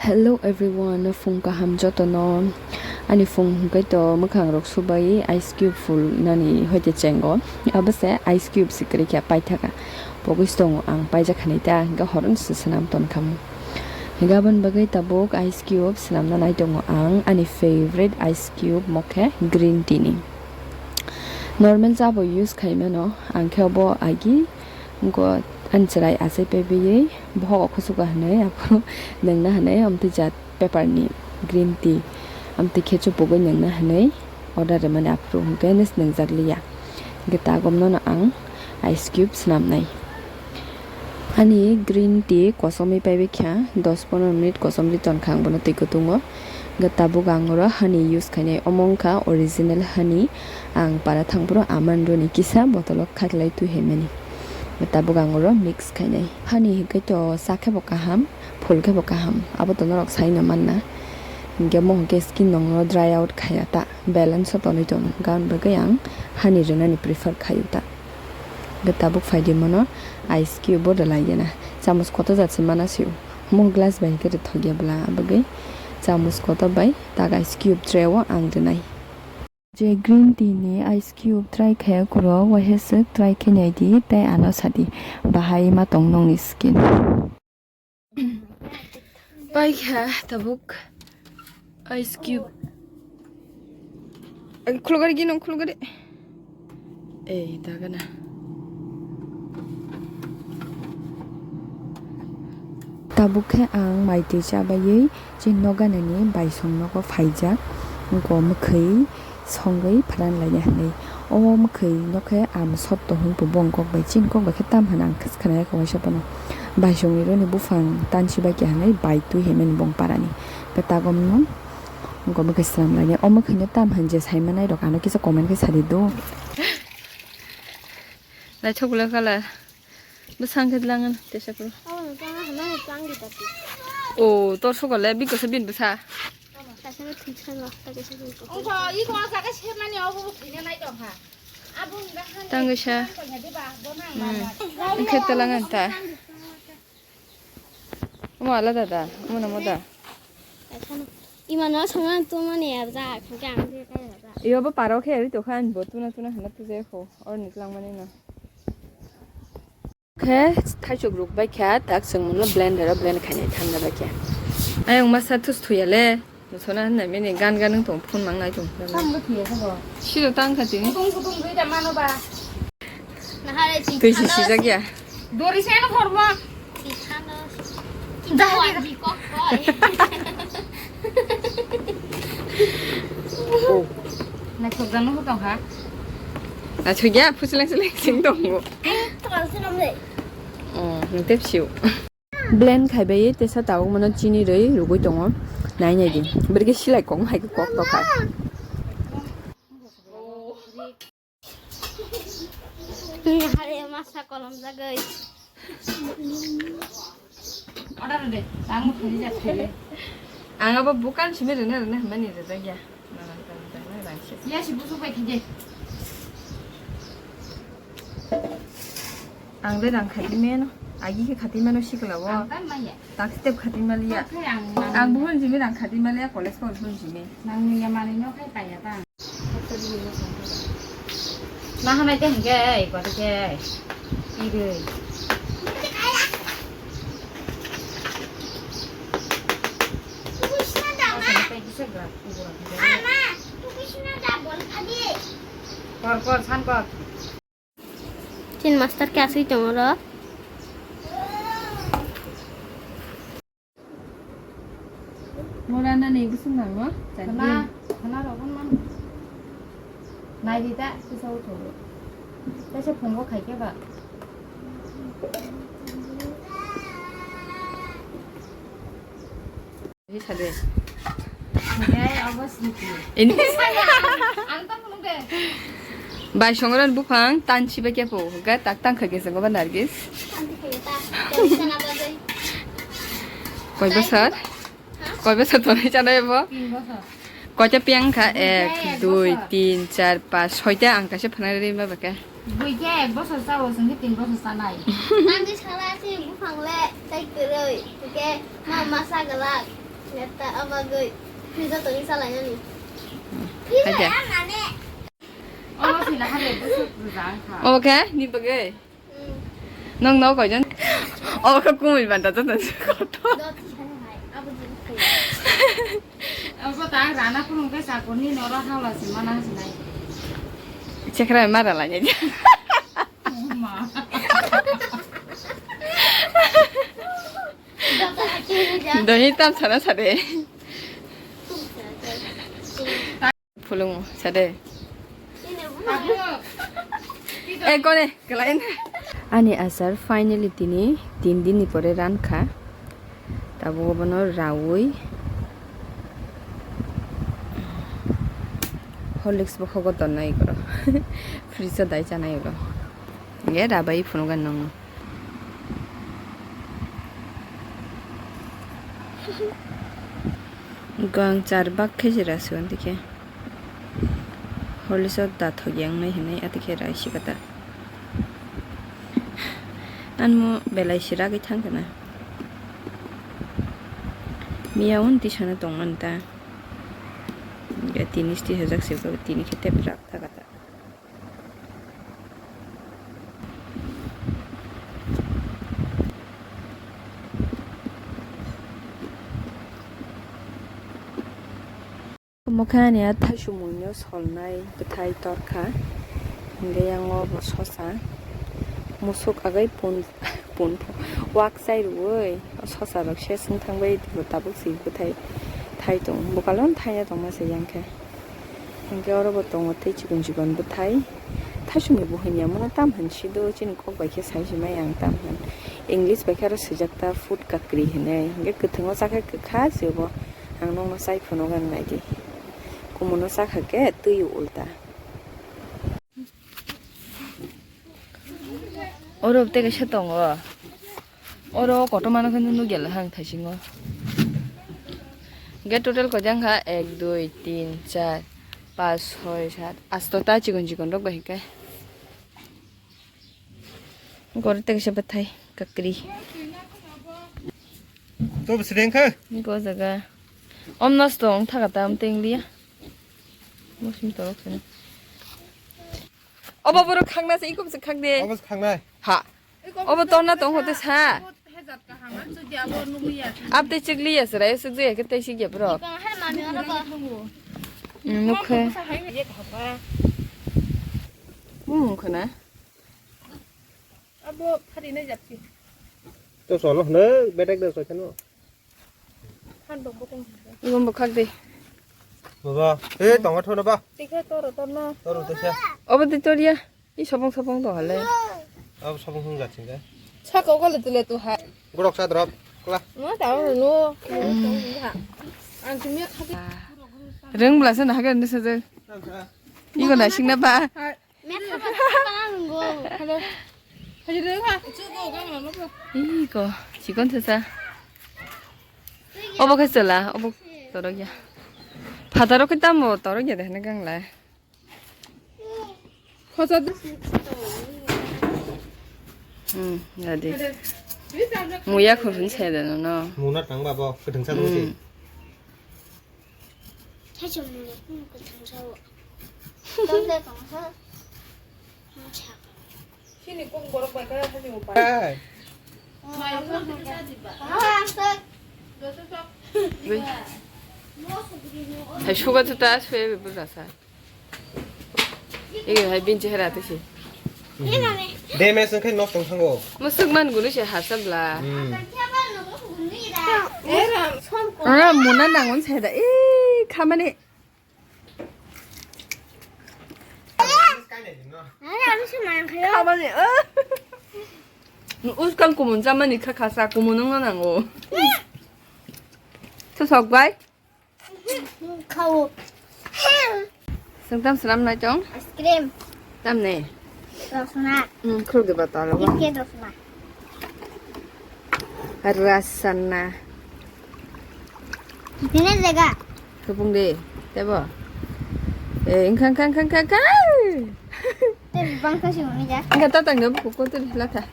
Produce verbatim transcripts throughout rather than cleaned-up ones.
Hello everyone, phung kaham jotono. Ani phung hwnkhe to mwkhang rok subai ice cube phul nani hoite chengo. Abo se ice cube se kwrwi khe paithaka. Pogwi tongo ang, paijak khanai ta, hwnkhe horo se swnam ton khamu. Hwnkhe aboni bagwi tabuk ice cube swnamna nai tongo ang. Ani favorite ice cube mokhe green tea ni. Normal cha bo use khai mano, ang khe obo agi wngkha ani chwrai achai paibai, bohogo khusugo hinwi aphuru nwngna hinwi amtwi jat paper ni green tea amtwi khe chupugwi nwngna hinwi order rwmani aphuru hwnkhe nwngjak liya. Hwnkhe tabuk nono ang ice cube swnamnai. Ani green tea kosom wi paibai kha, dos pondro minute kosom ri ton kha ang bono twi kutungo. Hwnkhe tabuk ang oro honey use khainai, omo wngkha original honey, ang para thangphuru aman roni kisa botolo khaklai twi haimani. Hwnkhe tabuk ang oro mix khainai. Honey hwnkhe to cha khe bo kaham, phul khe bo kaham, abo to norok sai no manna. Hwnkhe mo hwnkhe skin nokno dry out khaiya ta, balance o tonwi tongo, gan bagwi ang honey rwnani prefer khaio ta. Hwnkhe tabuk phaidi mono ice cube bo rwlai gana. Chamus kotor jat se mana sio. Mo glass bai hwnkhe rwthok ya bwla, abagwi chamus kotor bai tak ice cube tray o ang rwnai. Je green tea ni ice cube try khaya kuro, waisa swk try khe nai di, tei ano sadi bahai ma tong nokni skin. Paikha tabuk ice cube. Ai, khulugari gini khulugari. Ei, dagana. Tabuk khe ang mai twi chabaiwi chini noganani baisong nogo phaijak. Wngkha mwkhwi songwi pharan laina hinwi. O mwkhwi no khe ang sotto hwn bo bongkok bai, chini kok bai khe tam hwn ang khwna khe waisa phano. Baisongni roni buphang tansi bai khe hinwi bai twi hinmani bong parani. Khe tagomno wngkha mwkhwi swnam lainai. O mwkhwino tam hwn je sai manai rok ano kisa comment khe sadi do. Naithok le kala. Bwsang khe langan tesa kuro. Abono tang hwnmano tang di tati. O, tor sokole bikose bin bwsa. Kaisa no thik sano, ta kaisa bin ko. Ongko, iko jaga semani obo bo thina nai tong ha. Abo ni bakhan. Tang kaisa. Tang ko ya diba, bo nang ma. Hmm. Khe talangan ta. Omo alada da, omo namo da. Kaisa no. Ima no sanga tumani ya ja, khuke ang de kai ya ja. Iyo bo paro khe ri to khan bo tuna tuna hana tu je kho, or ni tlang mani no. Khe thaisok ruk bai kha, tak chwng mono blender o blend khainai thangna bai kha. Ayang masa thus thuya le, sona hinna mini gan gan wng tong phun mang nai tong. Tamo thuya sabo. Siro tang kha tini. Kutung kutung dui da mano ba. Nahare twi si sijak ya. Dori se no hormo. Twi khano. Dahari. Kok koi. Oh. Naithok jano ho tong ha. Naithok ya, phusleng sleng sing tongo. Ai, tong se nom le. Oh, nang tep siu. Blend khai bai tesa tabuk mano chini rwi rugui tongo. Nai nai di. Berge silai kong hai kok tokha. Hare masa kolom jagoi. Order de, tamo thani ja thele. Ang abo bukan simi rene rene mani rejak ya. Ya si busuk bai thide. Ang le rang khati meno, agi khe khati meno sikla o. Ang tan maya. Tak step khati maliya. Ang buhun jimi rang khati maliya, college ko buhun jimi. Nang ni ya mani no khai paya ta. Nahanai te hingke, kote ke, irui. Kor, kor, san kor. Chin master ke asui tongo ro. Mora na ni gusung nang no? Khana, khana rok man. Nai di ta, kisa utho. Kaisa phungo khai khe ba. Ini sade. Ini. Ang ta phunung de. Bai songoran buphang tan siba khe po. Ga tak tang kha khe songo ba Nargis. Koi bosor? Koi bosor tonwi chanai bo? Tin bosor. Koita piyang kha? Ek, dui, tin, char, pas, soita ang kaisa phanai ri ma baka. Bui khe ek bosor chao, chwng khe tin bosor chanai. Ang di sala si buphang le tai kwrwi, hwnkhe ma masa gwlak. Neta abagwi. Frijo tongwi salainani. Haide. Omo khe ni bagwi. Nong no koijon. Omo khe kumui banta joto koto. Abo ta rana phunuk khe chakurni noro hala se mana sinai. Chekra mara la ni. Dohi tam sana sade. Phulung sade. Eh, kone, kelain. Ani achar finally tini tin din ni pore rankha. Tabuk obono raui. Horlicks bo hogo tonnai goro. Fridge o dai chanai goro. Ye rabai phunugan nongo. Gang char bak khe jera se undi khe. Horlicks o da thok yang nai hinui ati khe rai si kata. Anmo belai si ragwi thang kana. Miya un tisana tong man ta. Ya tini sti hajak se ko tini khe tep rak tha kata. Omo khe ani a thaisumungno solnai bwthai torkha, hingke yang o bo sosa musuk agoi pun pun wak chai rwui o sosa rok se swng thang bai tabuk si bwthai thai tongo, bwkalo no thaina tongma se yang khe. Hingke oro bo tongo tei chikon chikon bwthai. Thaisumui bo hwnyamono tam hwn sido, chini kok bai khe sai se maya ang tam hwn. English bai khe aro swijak ta food kakri hinui. Hingke kwthwngo chakhe kwkha se bo. Ang nokno chai phunuk ang nai di. Kumono chakha khe twi ulta. Oro tei kaisa tongo. Oro kotorma no khe nukya le hang thaisingo. Hingke total koi jang kha ek, dui, tin, char, pas, soi, sat, asto ta chikon chikon rok bai hingke. Oro tei kaisa bwthai kakri. To bwswreng kha? Hingke o jaga. Om nosto wng thaga ta, om teng liya. Mosum torok sini. Obo borok khakna se ikom se khak de. Obo se khaknai. Ha. Obo torna tong hote sa. Abte chikli ya sra, ya sukje ya kete sik ya bro. Hmm, nukhe. Hmm, khana. Abo phari na japsi. To solo hne betek de sochano. Igun bo khak de. Baba, eh, tongo thono ba. Tikhe toro torno. Toro to sia. Obo de toria. I sobong sobong to hale. Abo sobong hung jatsinga. Saka ogo le tule tu ha. Gorok sa drop. Kla. No ta no. Ang tumia khati. Reng bla se na hagen de se. Igo na sing na ba. Iko, chikon sasa. Obo khe chwla, obo torok ya. Phataro khe tamo torok ya de hene gang lai. Khosa de. Hmm, ya de. Muya khurun se de no. Muna tang ba bo, kedeng sa dong si. Hmm. Thaisumungno kung kwthang sao. Tongde tongsa. Masa. Sini kung borok bai kaya sini upai. Hey. Tongsa. Hai suga tu ta sui be bu rasa. Ege hai bin chehra tu si. Deme sengkai nok tong thango. Musuk man gunu se hasabla. Hmm. Ora muna nangon se da. Eh, khamani. Khamani. Uskang kumun jamani kha khasa kumun nang nango. Sosok bai. Khao. Sengtam senam nai chong? Ice cream. Tamne? Rosna. Hmm, khulge ba talo ba. Ikhe rosna. Rasana. Sini jaga. Khupung de, tebo. Eh, engkha, engkha, engkha, engkha, engkha. Tei bangkha si mami ja. Engkha tatang de buku ko tu latha.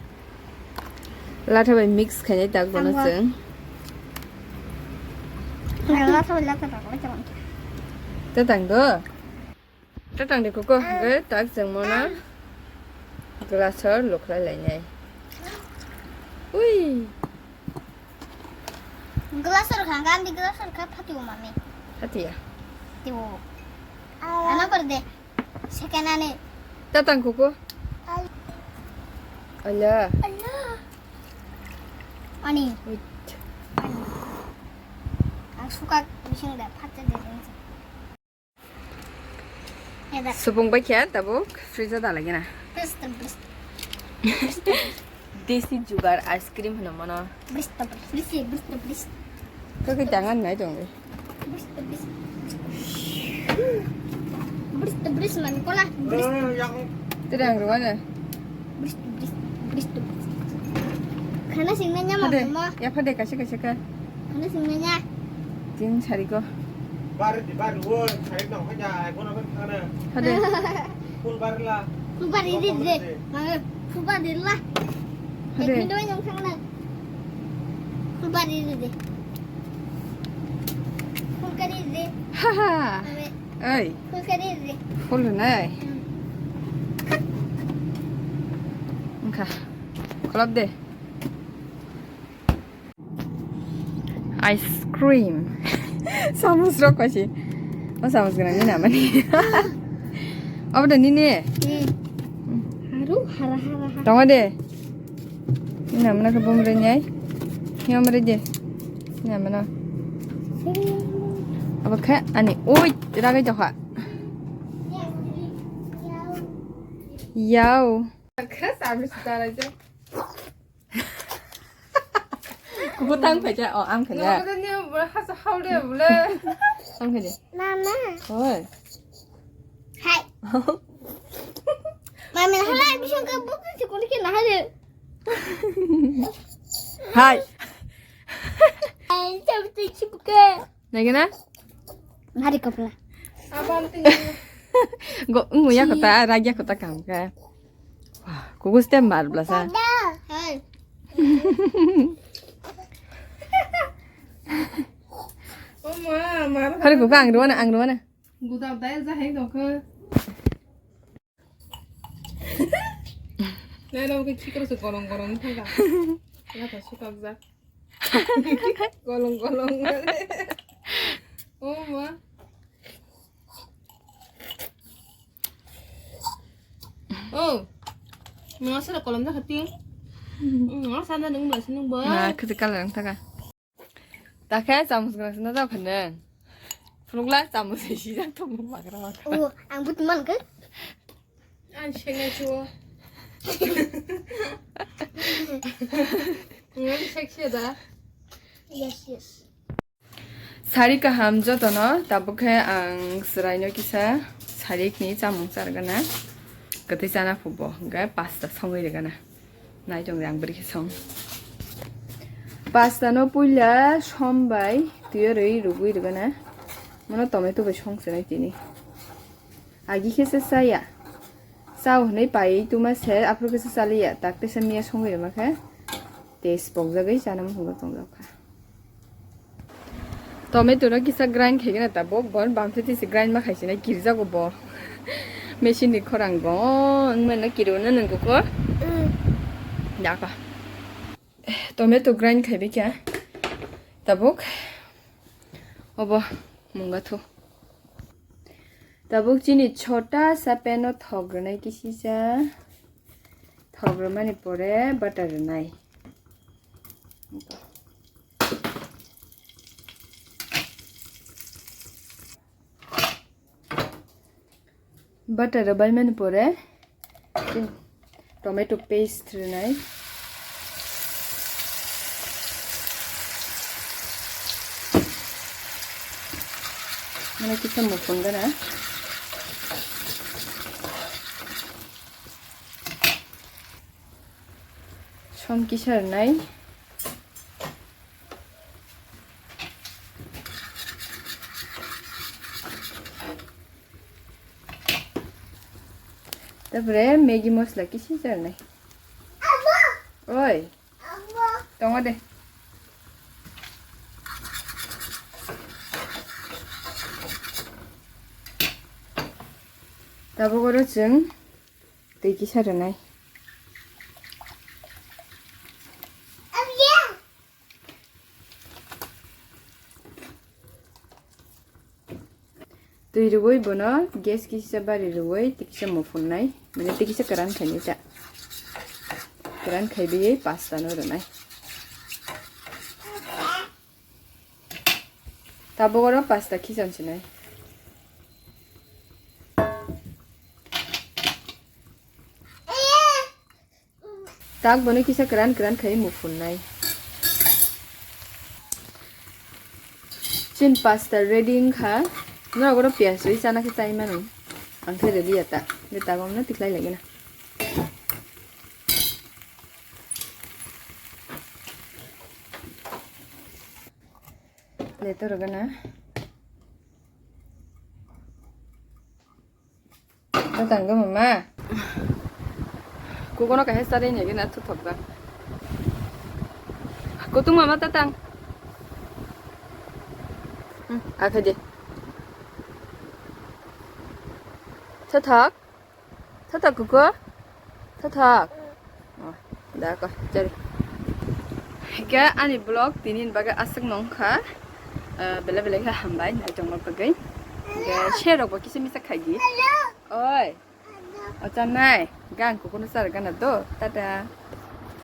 Latha bai mix khainai tak bono chwng. Latha bai latha tak bai chama. Tatang do. Tatang de koko. Ge tak jeng mona. Glass or lokhlai lainai. Ui. Glass or khang, gandhi glass or kha phati o mami. Phati ya. Ti o. Ana par de. Second ani. Tatang koko. Ala. Ala. Ani. Wait. Ang suka bising da phatte de. Subung bai khe tabuk fridge o dalai gana. Desi jugar ice cream hino mono. Bris to bris. Bris to bris. Kaki tangan nai dong. Bris to bris. Bris to bris man kola. Bris. Tidak ruana. Bris to bris. Bris to bris. Khana singna nya ma. Ya phade kaisa kaisa ka. Khana singna nya. Tin sari ko. Bar di bar wo sari no khaja ai kono ben khana. Hade. Full bar la. Full bar di de. Mane full bar di la. Hade. Ek minute wai nang khana. Full bar di de. Full kari de. Haha. Oi. Full kari de. Full nai. Engkha. Kolop de. Ice cream. Samus rok kaisi. O samus gwnang ni namani. Obo de nini. Haru hara hara hara. Tongo de. Ni namana khe bumre nyai. Ni omre de. Ni namana. Abo khe ani oi ragai jokha. Yau. Khe samus tarai je. Kuku tang phaikha, oh, ang khaikha. Nokni bwrwi hasa hao de bwle. Ang khaikha. Mama. Oi. Hai. Mama, hala bising ka buku sikuli ke nahale. Hai. Hai, jab tu chibuke. Naigana? Hari kapla. Abang tinggal. Go, nguya kota, ragya kota kam ka. Wah, kugus tem bar blasa. Hai. Oh ma, mar. Hari kuka ang ruana, ang ruana. Gudal dai ja hai dong khe. Nai rok khe khikro se gorong gorong thangka. Nata sukak jak. Golong golong. Oh ma. Oh. Masa kolom dah khating. Hmm, sana nung masa nung ba. Na, khiti kalang taka. Takhe chamus gana sina jao khane. Phunukla chamus sijak tong magra magra. Oh, ang but man ke. Ang sengna chuo. Ngani seksi da. Yes, yes. Sari kaham jotono, tabuk khe ang chwraino kisa sarikni chamung chargana. Kwtwi chana phubo, hwnkhe pasta songwi rwgana. Nai tong ang bwrwi khe song. Pasta no puila som bai twiyo rwi rugwi rwgana. Mono tomato bai song chwnai tini. Agi khe se chaya. Chao hwnwi paiwi tuma se, aphuru khe se chaliya. Tak teisa miya songwi rwma khe tei spokjagwi chana muchungwi tongjak kha. Tomato no kisa grind khaigwna tabuk, bon bangtwi tisi grind ma khaisinai kirjago bo. Machine ni khorang bo wngmano kiruna nungkukgo. Mm. Dakha. Tomato grind khaibai kha tabuk. Obo munga thu. Tabuk chini chota sa pan o thok rwnai kisisa. Thok rwmani pore butter rwnai. Butter rwbaimani pore tomato paste rwnai. Mane kisa mukun gana. Som kisa rwnai. Tapore Maggi mosla kisi charnai. Oi. Tongo de. Tabuk oro chwng twi kisa rwnai. Twi rwui bono gas kisa bari rwui tikisa muphungnai, mane tikisa kwran khainai ta. Kwran khaiwi pasta no rwnai. Tabuk oro pasta khicham sinai. Tak bono kisa kwran kwran khai muphungnai. Chin pasta ready wngkha. Norok oro piyaj rwi chana khe chai mano. Ang khe ready ya ta. De tabuk no tikhlai lagi na. Plate o rwgana. Tatang gama ma. Kukono kaisa sari ni gina thuthok ga. Kutung mama tatang. Hmm, akhai de. Thuthok. Thothok kuku. Thothok. Oh, da ko, jari. Hingke ani vlog tini ni bagwi aswk nong kha. Eh, belai belai khe hambai naitongma bagwi. Hingke share rok bo kisa misa khaidi. Oi. Ochanai. Gang kukuno char gana do. Tata.